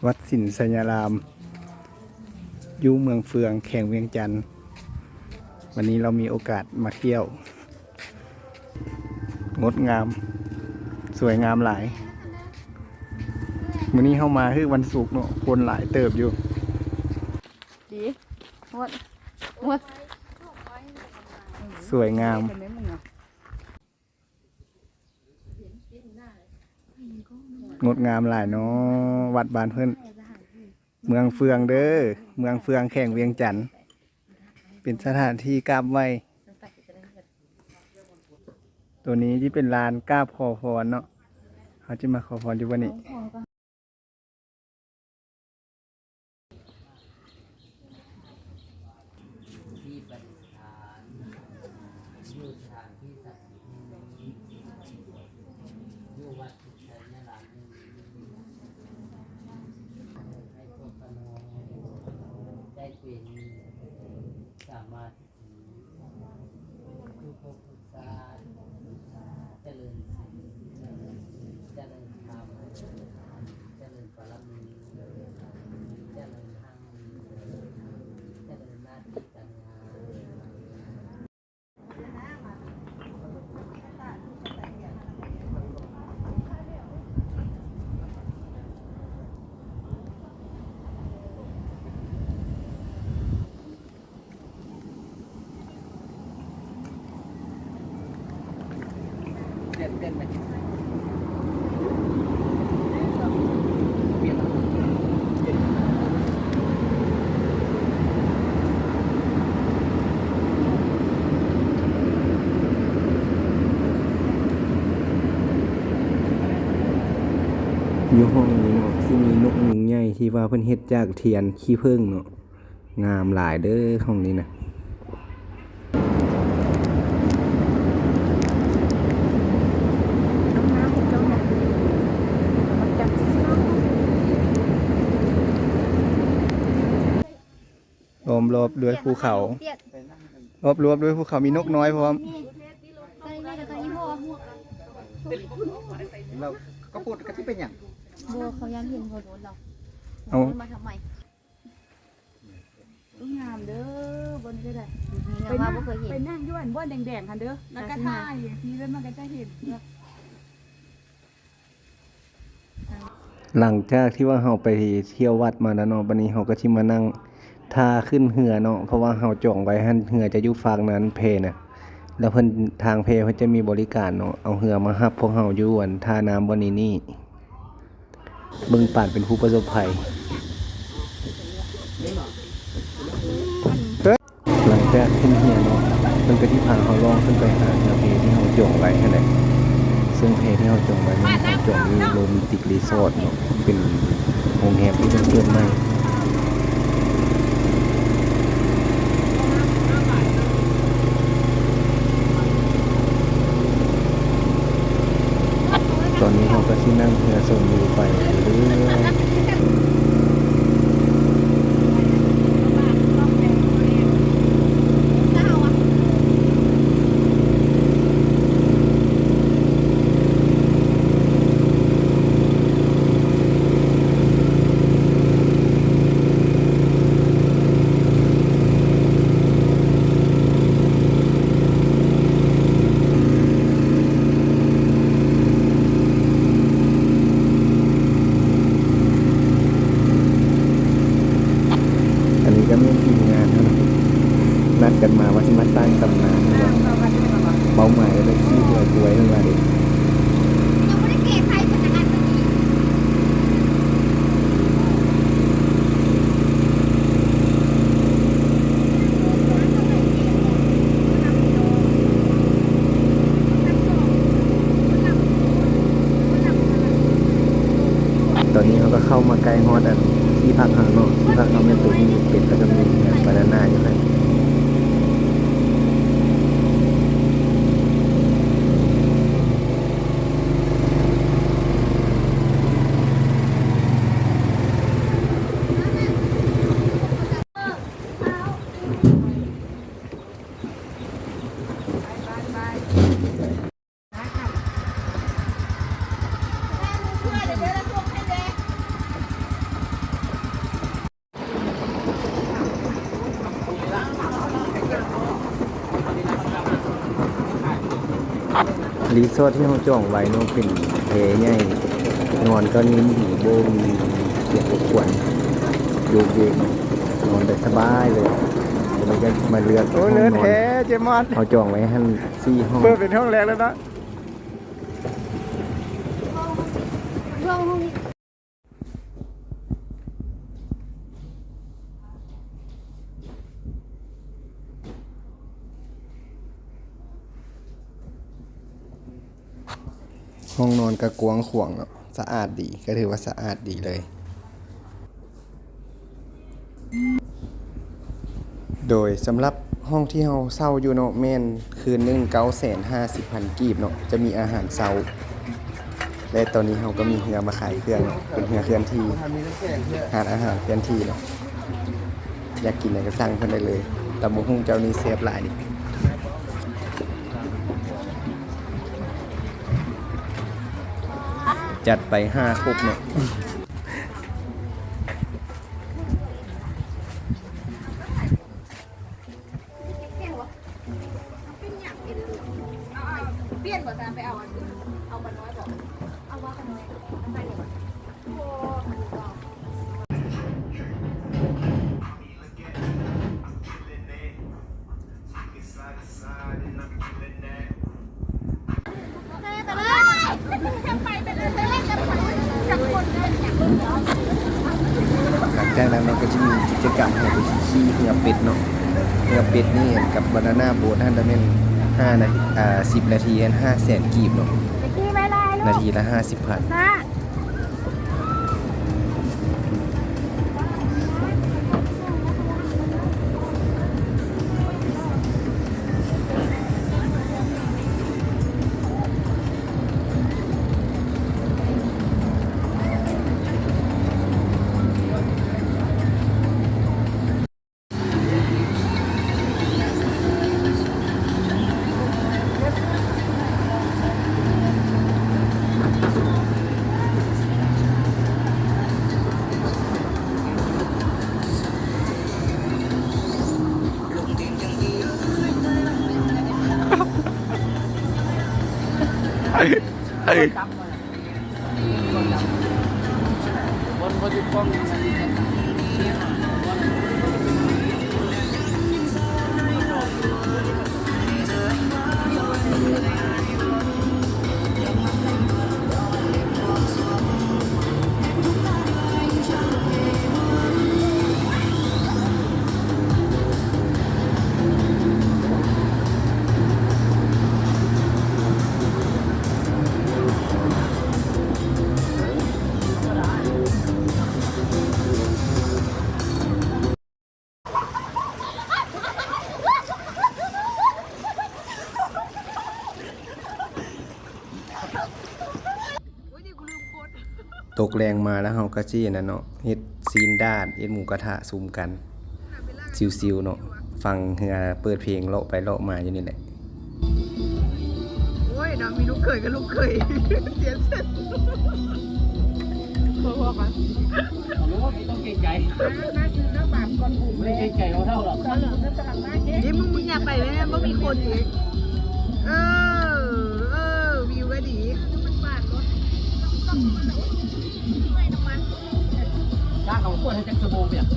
ວັດສິນໄຊຍາລາມ ຢູ່ເມືອງເຟືອງ ແຂວງວຽງຈັນ. ວັນນີ້ເຮົາມີໂອກາດມາທ່ຽວ ງົດງາມ ສວຍງາມຫຼາຍ. ມື້ນີ້ເຮົາມາຄືວັນສຸກເນາະ ຄົນຫຼາຍເຕີບຢູ່. ດີ ໝົດ ໝົດ ສວຍງາມ ງົດງາມຫຼາຍເນາະ ວັດບ້ານເພິ່ນ. ເມືອງເຟືອງເດີ ເມືອງເຟືອງ ແຂວງວຽງຈັນ ເປັນສະຖານທີ່ກາບໄຫວ້. ໂຕນີ້ທີ່ເປັນລານກາບຂໍພອນເນາະ ເຮົາຈະມາຂໍພອນຢູ່ບ່ອນນີ້. ທີ່ປະດິດຖານຢູ່ສະຖານທີ່ສັກສິດແຫ່ງນີ້ ຢູ່ວັດໄຊຍາລາມແຫ່ງນີ້ ໃຫ້ພວກຂ້ານ້ອຍໄດ້ເປັນສາມາທິ ທຸກພບທຸກຊາດ ຈະເລີນສິນ ຈະເລີນທຳ ຈະເລີນບາລະມີ ຈະເລີນຮັ່ງມີ ຈະເລີນໜ້າທີ່ການງານ. ຢູ່ຫ້ອງນີ້ເນາະ ຊິມີນົກຍຸງໃຫຍ່ທີ່ວ່າເພິ່ນເຮັດຈາກທຽນຂີ້ເຜິ້ງເນາະ. ງາມຫຼາຍເດີຫ້ອງນີ້ນະ. ລ້ອມລອບດ້ວຍພູເຂົາ ລ້ອມລອບດ້ວຍພູເຂົາ ມີນົກນ້ອຍພ້ອມ. ແລ້ວກະປູດກະຊິເປັນຫຍັງ? ບໍ່ ເຂົາຢ້ານເຫັນ ເຂົາໂດນເຮົາ ເອົາ ເຂົາໂດນມາທຳໄມ? ງາມເດີ ບ່ອນນີ້ກະໄດ້ ໄປນັ່ງ ໄປນັ່ງຢູ່ອັນບ່ອນແດງໆຫັ້ນເດີ ແລ້ວກະຖ່າຍຈັ່ງຊີ້ ແລ້ວມັນກະຈະເຫັນ. ຫຼັງຈາກທີ່ວ່າເຮົາໄປທ່ຽວວັດມາແລ້ວເນາະ ບາດນີ້ເຮົາກະຊິມານັ່ງທ່າຂຶ້ນເຮືອເນາະ ເພາະວ່າເຮົາຈອງໄວ້ຫັ້ນ ເຮືອຈະຢູ່ຟາກນັ້ນ ແພນະ ແລ້ວເພິ່ນ ທາງແພເພິ່ນຈະມີບໍລິການເນາະ ເອົາເຮືອມາຮັບພວກເຮົາຢູ່ອັນທ່ານ້ຳບ່ອນນີ້ນີ້. ເບິ່ງປານເປັນຜູ້ປະສົບໄພ. ຫຼັງຈາກຂຶ້ນເຮືອເນາະ ເພິ່ນກະຊິພາເຮົາລ່ອງຂຶ້ນໄປຫາເຮືອເພທີ່ເຮົາຈອງໄວ້ຫັ້ນແຫຼະ ເຊິ່ງແພທີ່ເຮົາຈອງໄວ້ແມ່ນເຮົາຈອງຢູ່ໂຣແມນຕິກຣີສອດເນາະ ເປັນໂຮງແຮມທີ່ເພິ່ນເປີດໃໝ່. ຕອນນີ້ເຮົາກະຊິນັ່ງເຮືອຊົມວິວໄປເລື້ອຍໆ. ອັນນີ້ກະແມ່ນທີມງານເຮົານະ ນັດກັນມາວ່າຊິມາສ້າງຕຳນານ ເປົ້າໝາຍກະໄດ້ຂີ່ເຮືອກວຍເພິ່ນວ່າເດ. ຕອນນີ້ເຮົາກະເຂົ້າມາໃກ້ຮອດອັນທີ່ພັກເຮົາເນາະ ທີ່ພັກເຮົາແມ່ນໂຕນີ້ເປັນ ແລ້ວກະມີເຮືອນບານານາຢູ່ຫັ້ນ. ໄປ ໄປ ໄປ. ຣີສອດທີ່ເຮົາຈອງໄວ້ເນາະ ເປັນແພໃຫຍ່ ນອນກໍຍິນດີ ບໍ່ມີສຽງລົບກວນ ໂຍກເຍກ ນອນໄດ້ສະບາຍເລີຍ. ຕອນນີ້ກໍມາເລືອກ ໂອ້ຍ ເລີດແທ້ເຈມອນ ເຮົາຈອງໄວ້ຫັ້ນສີ່ຫ້ອງ ເປີດເປັນຫ້ອງແລກແລ້ວເນາະ. ຫ້ອງນອນກໍກວ້າງຂວາງເນາະ ສະອາດດີ ກໍຖືວ່າສະອາດດີເລີຍ. ໂດຍສຳລັບຫ້ອງທີ່ເຮົາເຊົ່າຢູ່ເນາະ ແມ່ນຄືນໜຶ່ງເກົ້າແສນຫ້າສິບພັນກີບເນາະ ຈະມີອາຫານເຊົ້າ ແລະ ຕອນນີ້ເຮົາກໍມີເຮືອມາຂາຍເຄື່ອງເນາະ ເປັນເຮືອເຄື່ອນທີ່ ຮ້ານອາຫານເຄື່ອນທີ່ເນາະ. ຢາກກິນຫຍັງກໍສັ່ງເພິ່ນໄດ້ເລີຍ ຕຳບັກຫຸ່ງເຈົ້ານີ້ແຊບຫຼາຍ. ຈັດໄປຫ້າຄົກເນາະ. ປ່ຽນບໍ່ຊະ ໄປເອົາອັນອື່ນ ເອົາປານ້ອຍບໍ່ ເອົາວ່າປານ້ອຍ ຫຼັງຈາກນັ້ນເນາະ ກໍຈະມີກິດຈະກຳໃຫ້ໄປຂີ່ເຮືອເປັດເນາະ. ເຮືອເປັດນີ້ກັບບານານາໂບດຫັ້ນລະແມ່ນຫ້ານາທີ ອ່າ ສິບນາທີຫັ້ນຫ້າແສນກີບເນາະ ນາທີລະຫ້າສິບພັນ. ຕົກແລງມາແລ້ວເຮົາກໍຊິອັນນັ້ນເນາະ ເຮັດຊີ້ນດາດ ເຮັດໝູກະທະຊຸມກັນ ຊິວໆເນາະ ຟັງເຮືອເປີດເພງ ເລາະໄປເລາະມາຢູ່ນີ້ແຫຼະ. ໂອ້ຍ ນາງມີລູກເຂີຍກັບລູກເຂີຍ ສຽງເສັດ ບໍ່ຮູ້ກັນ ບໍ່ຕ້ອງເກງໃຈ ມາ ມາ ຄືເຈົ້າບາບກ່ອນ ບໍ່ໄດ້ເກງໃຈເຮົາເທົ່າດອກ ນີ້ ມຶງ ມຶງຢ່າໄປແມ່ ບໍ່ມີຄົນອີກ ເອີ ເອີ ວິວກໍດີ ມັນບາດລົດ ນ້ຳມັນ ຈ້າງເຂົາກວດໃຫ້ຈັກຊົ່ວໂມງເປັນຫຍັງ?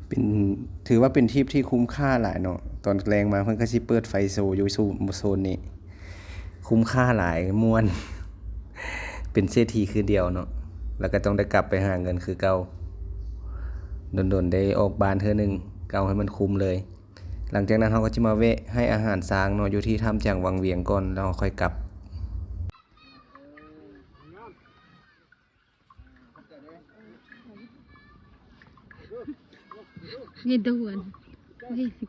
ເປັນ ຖືວ່າເປັນທຣິບທີ່ຄຸ້ມຄ່າຫຼາຍເນາະ ຕອນແລງມາເພິ່ນກໍຊິເປີດໄຟໂຊຢູ່ໂຊນນີ້ ຄຸ້ມຄ່າຫຼາຍ ມ່ວນ ເປັນເສດຖີຄືດຽວເນາະ ແລ້ວກໍຕ້ອງໄດ້ກັບໄປຫາເງິນຄືເກົ່າ ດົນໆໄດ້ອອກບ້ານເທື່ອໜຶ່ງ ກໍເອົາໃຫ້ມັນຄຸ້ມເລີຍ. ຫຼັງຈາກນັ້ນເຮົາກໍຈະມາແວະໃຫ້ອາຫານຊ້າງເນາະ ຢູ່ທີ່ຖ້ຳຈາງວັງວຽງກ່ອນ ແລ້ວເຮົາຄ່ອຍກັບ. ເຫັນແຕ່ຫົວ ເຮີ້ຍ ຊິ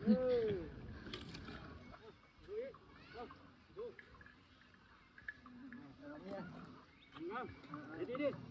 ດີໆ.